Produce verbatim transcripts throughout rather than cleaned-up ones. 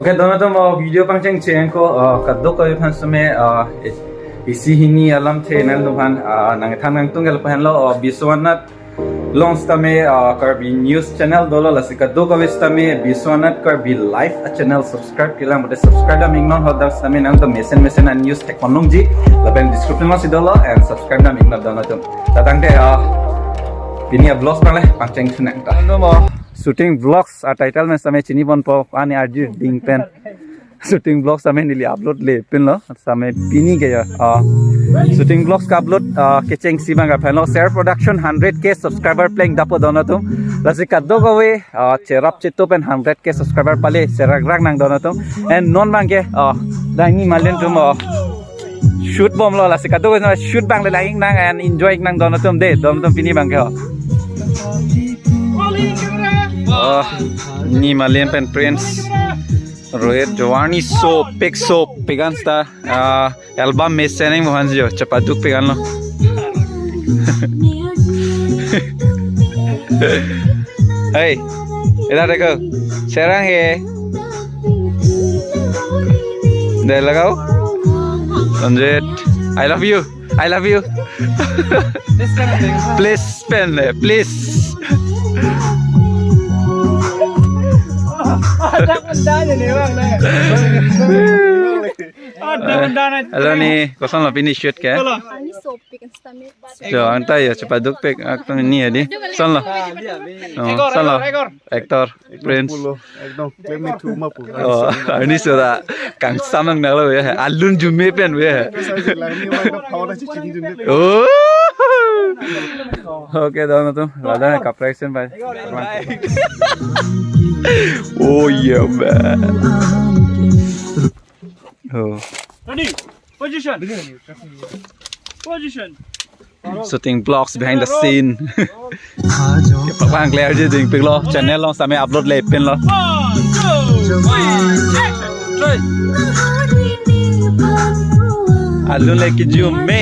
Okay, don atum, uh, video pangcheng cheng ko, uh, kadokave aphan sitame, uh, isi hini alamthe nangliphan, uh, nangthan nangtung gel pahan lo, uh, Biswanath along sitame, uh, Karbi News channel dolo, lasi kadokave sitame Biswanath Karbi Live a-channel subscribe kelang, bote subscribe dam iknon, hadak sitame nangtum mesen mesen a-news thek ponlongji, lapen description alongsi dolo, and subscribe dam iknon don atum. Tangte, uh, pini a-vlogs abang le pangcheng thu nang ta. Don atum, uh, shooting vlogs a-title pen sitame chini ponpo, ani arju ding pen. Shooting vlogs sitame neli upload le pinlo, sitame pini ke ya. Ah, shooting vlogs ka-upload, ah, kechengsi abang kaphenlo. Ser Production hundred K subscriber pleng dapo don atum. Lasi kadokave, ah, cherap cheto pen hundred K subscriber pale serak rak nang don atum. And non abang ke, ah, dang ni malen atum, ah, shoot bomlo, lasi kadokave shoot abang le lang ik nang and enjoy ik nang don atum de, don atum pini abang ke, oh. Oh, ni malen pen Prince. Rohit, jo arni sopik sopik an seta, ah, album mesen eng mohan jo, chepaduk pik anlo. Hey, इधर देखो, Serang he. Deh, lagao. Ranjit, I love you. I love you. Please pen, eh, please. Ada kendanya nih, Bang, nih. Ada kendanya. Halo ni, kosonlo pini shoot ke? Halo. Ani sopik sitame. Jo, anta ya, chepaduk pik, aktong ni ya di. Kosonlo. Oh, ekor, kosonlo. Ekor, ekor. Actor, Prince. Pulo, ekdom, claim ni thu ma pu. Oh, arni seta kangsam nangnelo ya. Alun jume pen ya. Oh. Okay, don atum. Ladak kaprek sen, bye. Oh, yeah, man. Oh. Ready? Position. Position. Shooting vlogs behind the scene. Pabang clear ji ding piklo. Channel along sitame upload le pinlo. One, two, three, action. Three. Alun le kijume.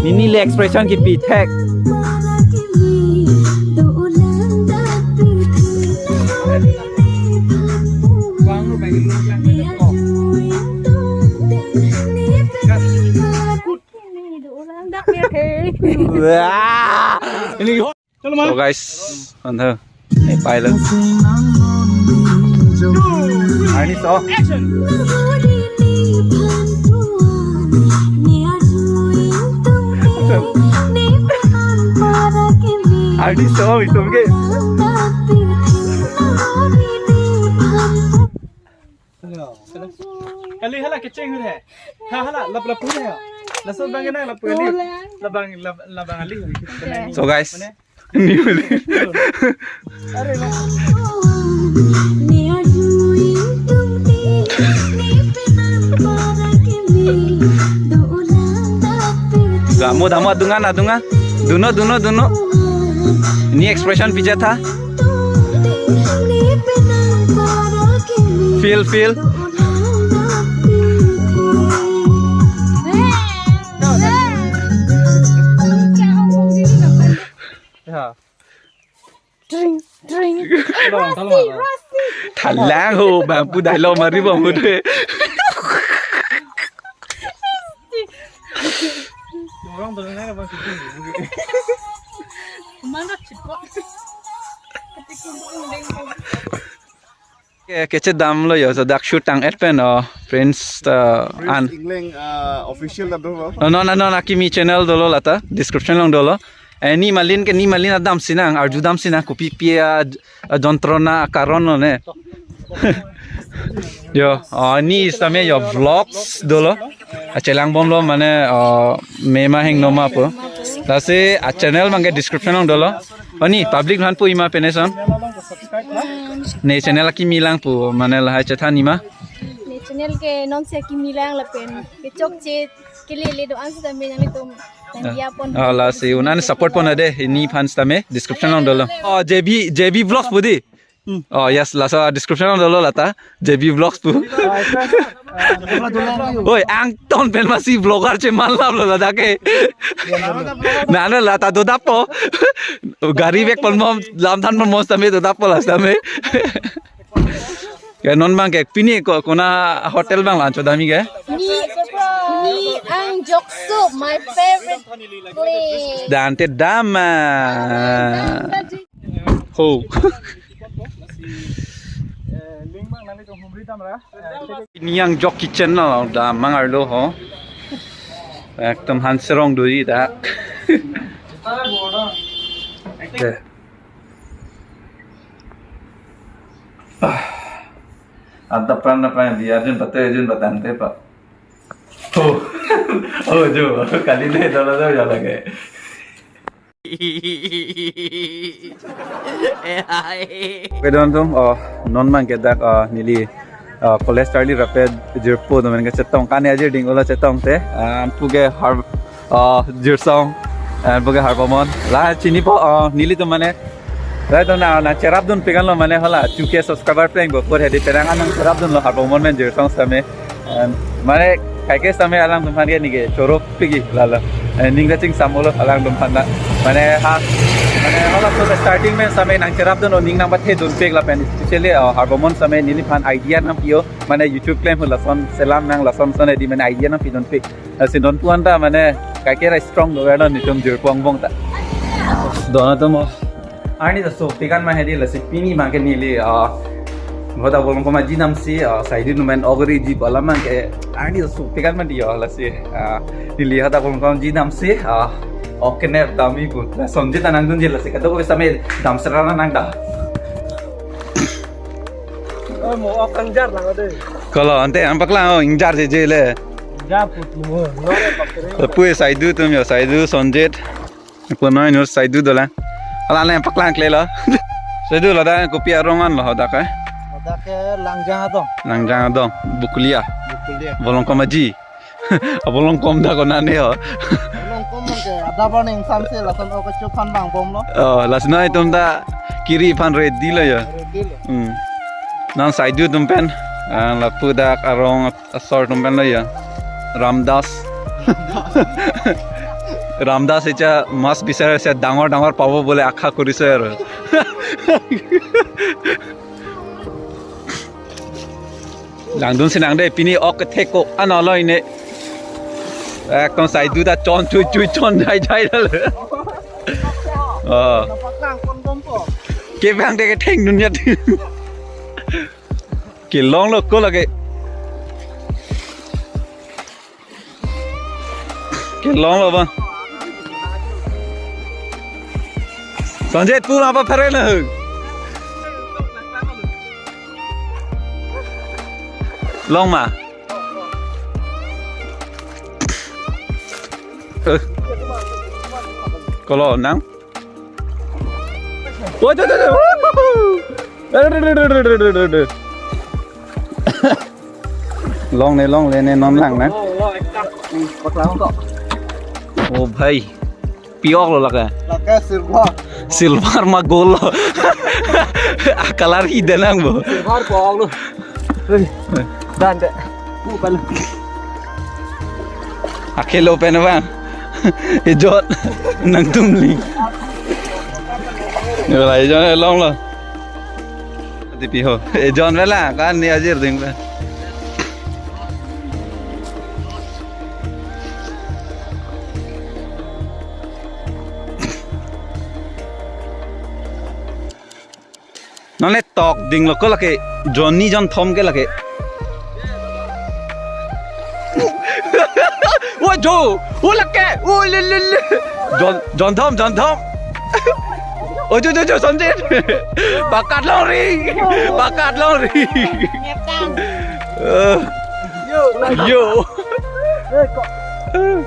Neli le expression kipi thek. Wah, ini. So guys, anta, eh, pilot. Arni so. Action. Arni so, itum ke. Kali hala kecheng hu he. Ha hala lap lap hu he. Laso abang kena lap hu he. Labang lap labang ali. So guys, Damo, damo, adungan, adungan. Duno, duno, duno. Ni expression pijat ha. Feel, feel. Ya. Dring, dring. Tolong, tolong, tolong. Thalang ho, bambu dai lo mari bambu de. Orang berenang apa sih? Mana cepat? Ketika mending. Ke, kechedam lo yo, so dak shoot tang-et pen, oh, Prince ta Prince an. Ingleng, ah, official ta dolo. No, no, no, no, akimi channel dolo lata, description along dolo. Eh, ni malin ke, ni malin adam sinang, arju dam sinang, kopi pi a, a jontrona, a karon lo ne. Yo, oh, ni sitame yo vlogs dolo. Achelang bomlo mane, oh, mema heng noma po. Lasi a channel abang ke description along dolo. Oh, ni public aphan pu ima peneson. Ne channel akimi lang pu mane lahai chethan ima. Ne channel ke non si akimi lang lapen kechokche kelele do-an sitame nanglitum nangdiya pon. Ah, lasi un-an support pon ade, ni aphan sitame description along dolo. Oh, J B, J B Vlogs pu di. Hmm. Oh, yes, laso description along dolo lata, J B Vlogs pu. Oi, angton pen masi vlogger cheman lap lo lata ke. Nana lata dodappo. Gari bek pon mom, lam than pon mom sitame dodappo la sitame. Ke non abang ke pini ko kona hotel abang la-an chodam-i ke? Ni, ni Ang Joksup, my favorite place. Dante dama. Ho. Ni Ang Jok Kitchen lo, dam mang arlo ho. Ekdom han serong duri ta. Oke. Ah. Anta pran na pran di arjun pate arjun patante pa. Oh. Oh, jo, kali dei dolo dolo lagi. Oke, don atum, oh, non abang ke dak, oh, neli, oh, college charli rapet jirpo atum ke chetong, kani ajir ding ula chetong te, ah, anpu ke har, oh, jirsong, anpu ke harbomon. La chinipo, oh, nelitum mane, la itum na, nangcherapdun pik anlo mane hala, two K subscriber plengpo, pur hedi penang an nangcherapdunlo harbomon pen jirsong same. And mane kaike same alangtum aphan ke neke choro pik-i lalo. Eh, ning kachingsamlo alangtum aphan ta. Mane ha, mane hala so starting pen same nangcherapdun o ning nangpathedun pik lapen especially, uh, harbomon same neliphan idea nangpi-o. Mane YouTube klem hu lason selam nang lason son hedi mane idea nangpidun pik. Lasi non puan ta mane kaike ra strong do don netum jirpo angbong ta. Don atum o. Arni ta sopik an ma hedi lasi pini abang ke neli, ah, hadak Volongkom Aji damsi, ah, Saidu atum pen ok riji pu alam abang ke arni ta sopik an ma di, ah, lasi, ah, neli hadak Volongkom Aji damsi, ah, ok kenep dam-i pu. La Sonjit ta nangdunji lasi kadokave same dam sera nang dam. Oh, mo ok kangjar lang dei. Kolo ante nangpaklang, oh, ingjar jeje le. Jar put mo, no re pakre. Lapu Saidu atum jo, Saidu, Sonjit. Punoi nur Saidu dolang. Ala le paklang klelo. Saidu ladak kopi arong anlo hadak ke? Hadak ke Langjang adong. Langjang adong. Bukulia. Bukulia. Volongkom Aji. Volongkom dak konane ho. Volongkom ke ada bang ning samse lason ok kachuphan vangbomlo. Oh, lasi non itum ta kiri aphan ready lo ya. Ready lo. Hmm. Non Saidu atum pen, ah, lapu dak arong asor atum pen lo ya. Ramdas. Ramdas echa mas bisar se dangor dangor pabo bole akha korise aro. Langdun sinang dei pini ok kethek ko ano lo ine. Ekdom Saidu ta chon chui chui chon jai jai lo. Oh. Kevang dei ketheng dunia. Kelonglo ko lake. Kelonglo bang. Sonjit pu apa pare na hu? Long ma. Eh. Kolo nang. Wah, tuh, tuh, tuh. Wuh, wuh, wuh. Aduh, aduh, aduh. Longle, longle ne non lang na. Paklang kok. Oh bhai. Pi ok lo lake? Lake silver. Silver ma gold lo. Color hidden nang bo. Silver pu ok lo. Hei. Dan dei. Pu pan. Akhelo pen bang. Ejot nangtum li. Yo la ejot longlo. Tipi ho. Ejot vela kan ni ajir ding pe. Nonle tok ding lo ko lake jonni jonthom ke lake. Wo jo, wo lake, wo le le le. Jon jonthom jonthom. Oh jo jo jo Sonjit. Bakat longri. Bakat longri. Ngeptang. Eh. Yo. Yo. Eh, kok.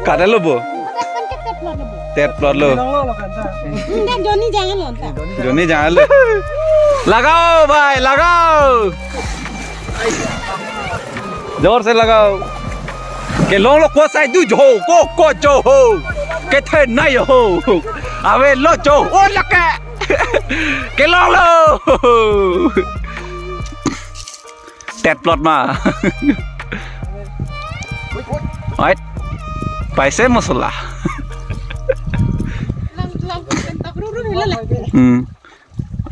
Kada lo bo. Kan ke tep plot lo bo. Tep plot lo. Nang lo lo kan ta. Nang jonni jangan lo ta. Jonni jangan lo. Lagao bhai, lagao. Jor se lagao. Kelonglo ko Saidu jo, ko ko jo ho. Kethenei ho. Avelo jo, oh lake. Kelonglo. Tep plot ma. Oi. Paise masala. Lang lang pentok ruru hila le. Hmm.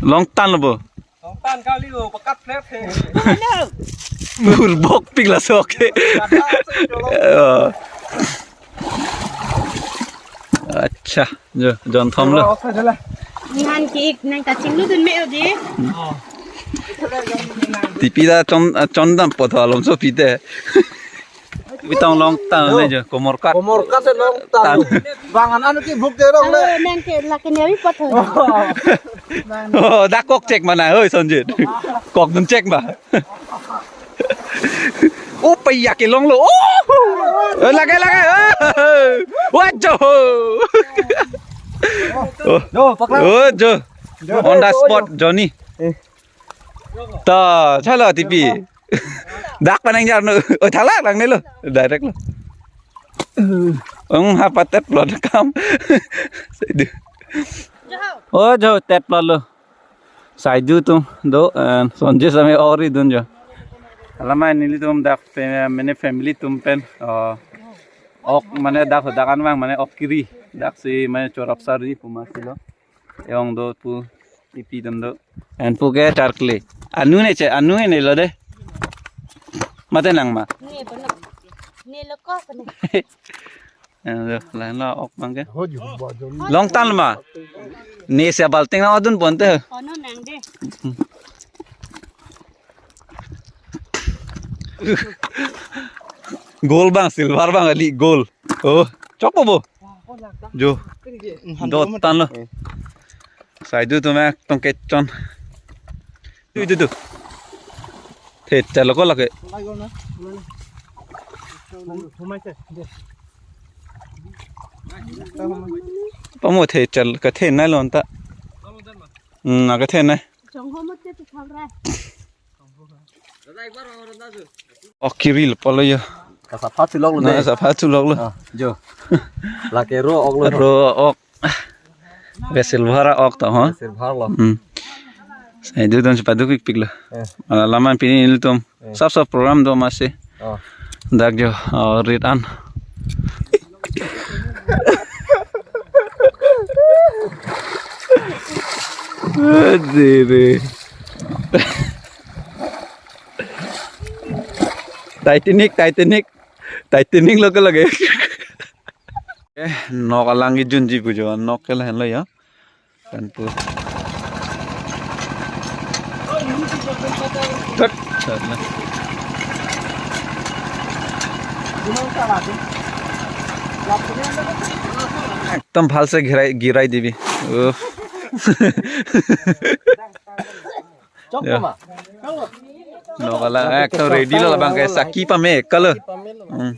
Longtan lo bo. Kali lo, pakat flat he. Burbok pik laso ke. Eh. Acha, jo, jon thom lo. Nihan ki ik nang kachinglu dun me odi. Tipi ta chon, chon dampo tho alomso pite. Pitong longtang ne jo, komorkat. Komorkat se longtang. Bang an anu ke buk de rong le. Nang ke lake neri pot ho. Oh, dak kok chek mana, hoi Sonjit. Kok dun chek ma. Oh, paya ke longlo. Oh! Eh, lage, lage. Oh! Wajo. Oh. Jo, pakla. Oh, jo. On the spot, Johnny. Eh. Ta, chalo tipi. Dak panang jar no. Oh, thalak lang ne lo. Direct lo. Ong ha patet plot kam. Saidu. Oh, jo tet plot lo. Saidu tum do and Sonjit same ori dun jo. Alamai nelitum dak pe-, mane family tum pen, uh, ok mane dak dak anvang mane ok kiri. Dak si mane chorap sari puma silo. Eong do pu ipi dam do. And pu ke charkle. Anu ne che, anu ne lo de. Mate nang ma. Ne bono. Ne lo ko ne. Eong do, lain lo ok bang ke. Longtang ma. Ne se balting na odun ponte. Ono nang de. Gold bang, silver bang, ali gold. Oh, chokpo bo. Jo. Dot tan lo. Saidu tum ek tong kechon. Tu, tu, tu. Thechar lo ko lake. Pamo thechar ka the nai lo anta. Hmm, ka the nai. Ok kiri lo polo yo. Kasapha chulok lo. Na de. Sapha chulok lo. Ah, jo. Lake ro ok lo. Ro ok. Ke silver ok to ho. Silver lo. Hmm. Saidu dun si paduk pikpik lo. Eh. Ala laman pini ilitum. Eh. Sap sap program do masi. Oh. Dak jo, oh, rit an. Adire. Titanic, Titanic. Titanic lo ke lage. Eh, nok alang kejunji pu jo, nok ke lahen lo ya. Kan pu. Thut. Thut na. Ekdom bhal se girai, girai dibi. Uff. Chok ma. Nok alang ekdom ready lo labang ke saki pame kalo. Hmm.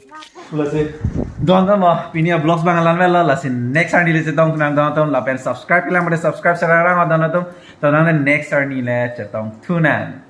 Don don mo pini a vlogs bang alam velo lasi next arni le chetong tunang don don lapen subscribe kelang mate subscribe serang rang don don tum don next arni le chetong tunang.